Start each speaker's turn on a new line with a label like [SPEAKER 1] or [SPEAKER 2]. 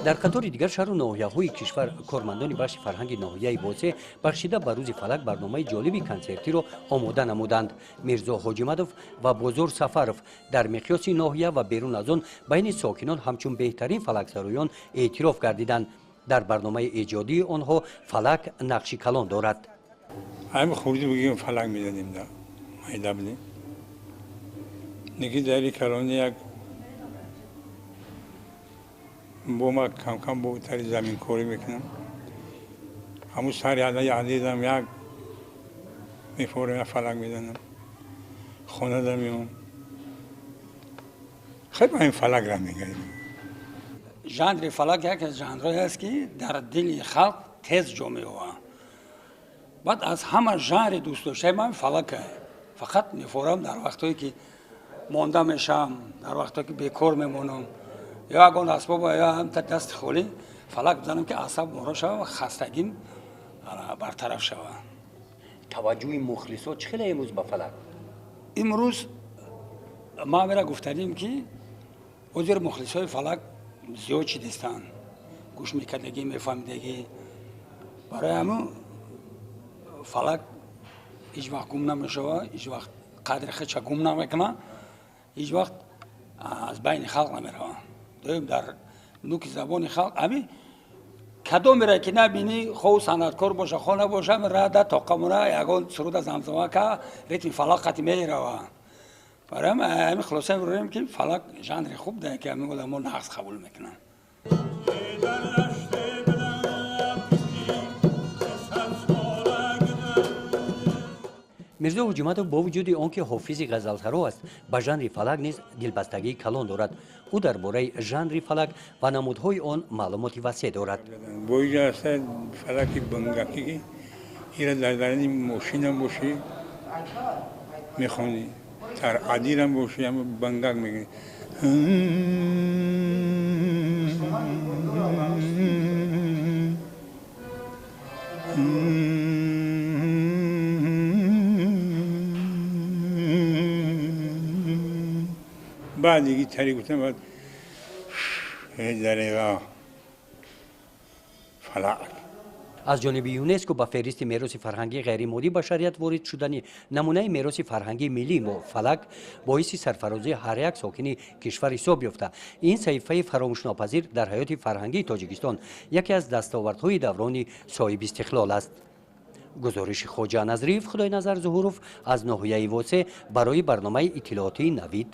[SPEAKER 1] Дар қатори дигар шаҳру ноҳияҳои кишвар кормандони бахши фарҳанги ноҳияи Восеъ бахшида ба рӯзи фалак барномаи ҷолиби консертиро омода намуданд. Мирзо Ҳоҷимадов ва Бозор Сафаров дар миқёси ноҳия ва берун аз он байни сокинон ҳамчун беҳтарин фалаксароён эътироф гардиданд. Дар барномаи эҷодии онҳо фалак нақши калон дорад.
[SPEAKER 2] Ҳами хурди бигем фалак мезадем, да майда будем. Неки дари калони як бо ма камкам бо тари заминкорӣ мекунам. Ҳамун сари адидам як мефорам, як фалак мезанам. Хона да меом. Хеле ба ин фалак ра мегардем.
[SPEAKER 3] Жанри фалак яке аз жанрҳое аст, ки дар дили халқ тез ҷо меёбад. Баъд аз ҳама жанри дӯстдоштаи ман фалака. Фақат мефорам дар вақтҳое ки монда мешавам, дар вақтҳое ки бекор мемонам, ё ягон асбоба ё ҳамта дасти холӣ фалак бизанам, ки асаб моро шава ва хастагим бартараф шава.
[SPEAKER 1] Таваҷҷӯҳи мухлисот чӣ хеле имрӯз ба фалак?
[SPEAKER 3] Имрӯз ман мера гуфтанем, ки ҳозир мухлисои фалак зиёд чидистанд, гӯш мекардагӣ, мефаҳмидагӣ. Барои ҳамун фалак ҳеҷ вақт гум намешава, ҳеҷ вақт қадри худша гум намекунад, ҳеҷ вақт аз байни халқ намеравад. Доим дар нуки забони халқ. Ами кадомере ки набинӣ, хоҳ санъаткор боша, хоҳ набоша, рада тоқамона ягон суруда замзама ка, ритми фалак қати мерава. Барои ҳами хулоса мебарем, ки фалак жанри хуб да, ки ҳамин одамо нағз қабул мекунанд.
[SPEAKER 1] Мирзо Ҳоҷимадов бо вуҷуди он ки ҳофизи ғазалсаро аст, ба жанри фалак низ дилбастагии калон дорад. Ӯ дар бораи жанри фалак ва намудҳои он маълумоти васеъ дорад.
[SPEAKER 2] Бо иҷа аста фалаки бангакӣ, ки ира дар дарини мошинам бошӣ мехонӣ, дар адирам бошӣ ҳама бангак мегирӣ. Баъд диги тари гуфтам, баъд дареға фалак.
[SPEAKER 1] Аз ҷониби ЮНЕСКО ба феҳристи мероси фарҳангии ғайримоддии башарият ворид шудани намунаи мероси фарҳангии миллии мо фалак боиси сарфарозии ҳар як сокини кишвар ҳисоб ёфта, ин саҳифаи фаромӯшнопазир дар ҳаёти фарҳангии Тоҷикистон яке аз дастовардҳои даврони соҳибистиқлол аст. Гузориши Хоҷа Назриев, Худойназар Зуҳуров аз ноҳияи Восеъ барои барномаи иттилоотии Навид.